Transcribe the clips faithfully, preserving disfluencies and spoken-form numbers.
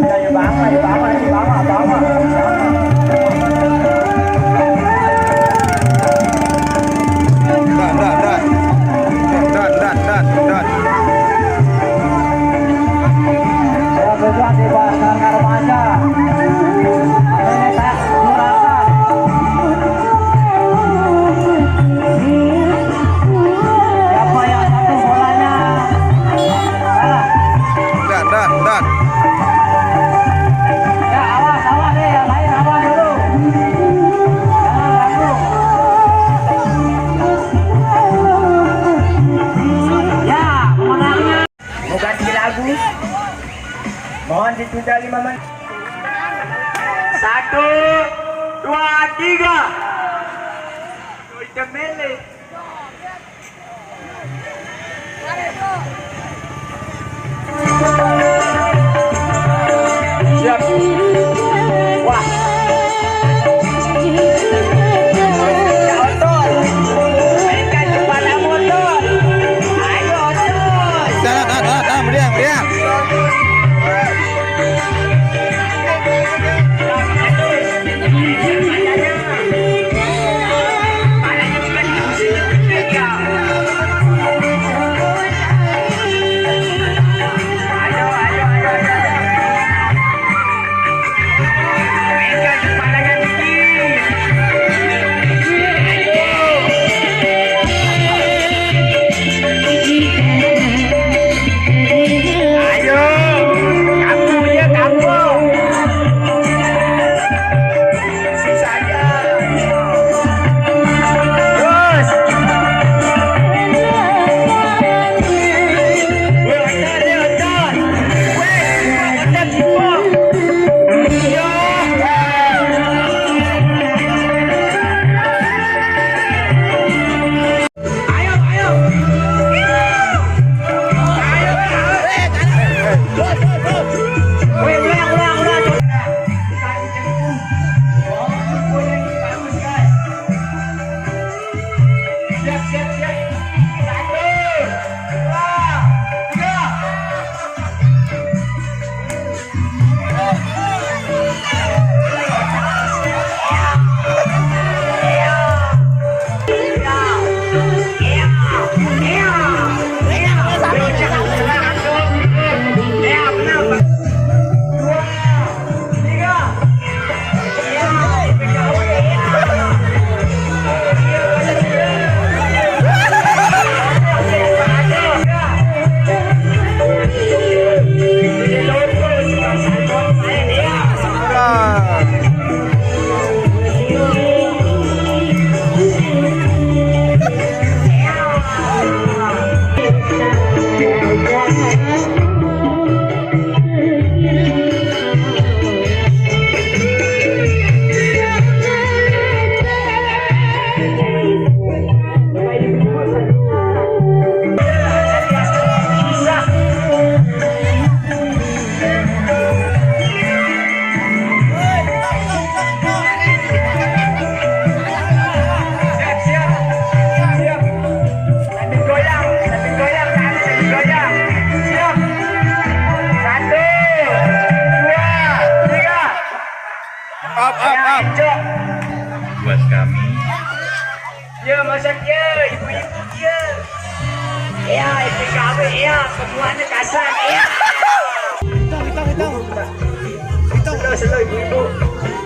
Ayo, bawa, ayo, bawa, ayo, bawa, bawa. Dan, dan, dan. Dan, dan, dan, dan, dan. Yang bergerak di pasar remaja. Ini tak kurangkan. Siapa yang satu bolanya? Salah. Dan, dan, dan. Ya, awas, awas deh, yang lain awas dulu. Jangan ganggu. Ya, pemenangnya. Mau ganti lagu? Mohon ditunda lima menit. Satu, dua, tiga. Udah mele. Siap. Wah. Ya, Otol. Mainkan kepala motor. Ayo, Otol. Dah, dah, dah, dah, dah, meriah, meriah. Ayo, kampung dia kampung. Susah aja. Terus. Weh, otot, dia otot. Weh, otot, otot. Iya. Ayo, ayo. Ayo, ayo. Woi, ulang, ulang, ulang. Siap, siap, siap. Satu, dua, tiga. Sambil goyang, sambil goyang, sambil goyang. Siap. Satu, dua, tiga. Up, up, up. Buat kami. Ya, masa dia, ibu-ibu dia. Ya, ibu kami, ya, semuanya kasar, ya. Hitung, hitung, hitung. Hitung. Slow, slow, ibu-ibu.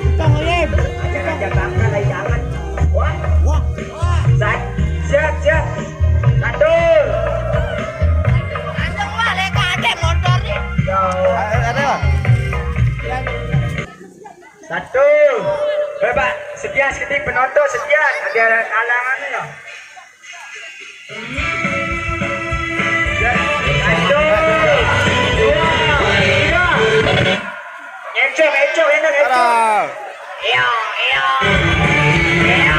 Hitung, Lim. Jangan, jangan, jangan, jangan. Wah. Wah. Sat-, siap, siap. Satu. Ada, ada, Pak. Satu. Eh, Pak, sekian sedikit penonton, sekian. Ada halangannya, ya? Satu. Dua. Tiga. Encok, encok, encok, encok. Iya, iya. Iya.